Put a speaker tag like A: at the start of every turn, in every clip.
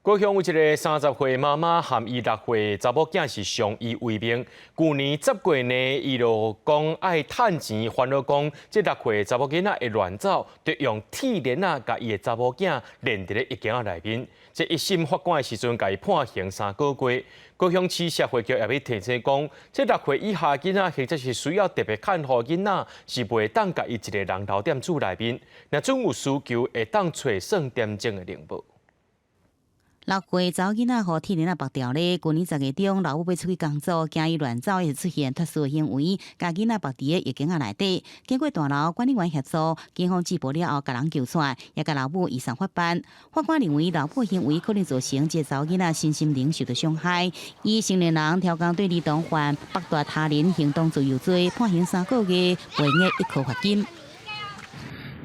A: 高雄有一个30歲媽媽和伊6歲查某囝是相依為命。舊年10月呢，伊就講愛趁錢，煩惱講這6歲查某囡仔會亂走，就用鐵鏈仔共伊的查某囝鏈佇咧浴間仔內面。這一審法官的時陣，共伊判刑3個月。高雄市社會局也欲提醒講，這6歲以下囡仔或者是需要特別看護囡仔，是袂當共伊一个人留踮厝內面。若準有需求，會當揣算點鐘的靈報。
B: 6歲查某囡仔予鐵鏈仔縛牢咧，舊年10月中，老母欲出去工作，驚伊亂走，會出現脫序行為，共囡仔縛佇咧浴間仔內底。經過大樓管理員協助，警方接報了後，共人救出來，也共老母移送法辦。法官認為老母行為可能造成這查某囡仔身心靈受到傷害，以成年人調工對兒童犯剝奪他人行動自由罪，判刑3個月，袂額一科罰金。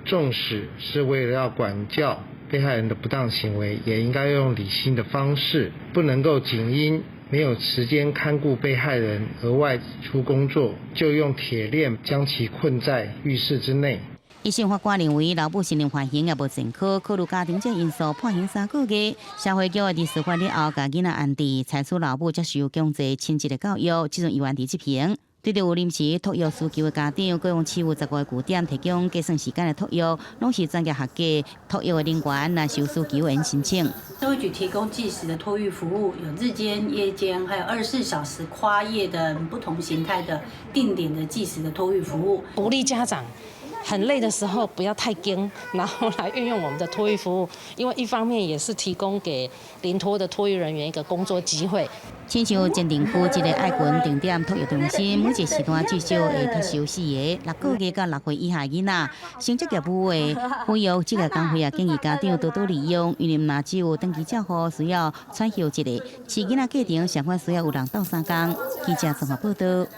C: 縱使是為了要管教被害人的不當行為，也應該用理性的方式，不能夠僅因沒有時間看顧被害人而外出工作，就用鐵鏈將其困在浴室之內。
B: 一審法官認為老母承認犯行也無前科，考慮家庭這因素，判刑三個月。社會局佇司法了後，共囡仔安置，採取老母接受強制親職的教育，這陣猶原佇執行。對著有臨時托育需求的家長，高雄市有15個據點提供計算時間的托育，攏是專業學額托育的人員，若是有需求會申請。
D: 社會局提供計時的托育服務，有日間、夜間，還有24小時跨夜的不同形態的定點的計時的托育服務。
E: 鼓勵家長很累的時候不要太驚，然後來運用我們的托育服務，因為一方面也是提供給臨托的托育人員一個工作機會。
B: 親像前鎮區這个愛群定點托育中心，每一個時段至少會托收四个6個月到6歲以下囡仔。成職業務的撫育這個工會也建議家長多多利用，因為若只有長期照護需要喘休一下，飼囡仔過程上懸需要有人鬥相共。記者綜合報道。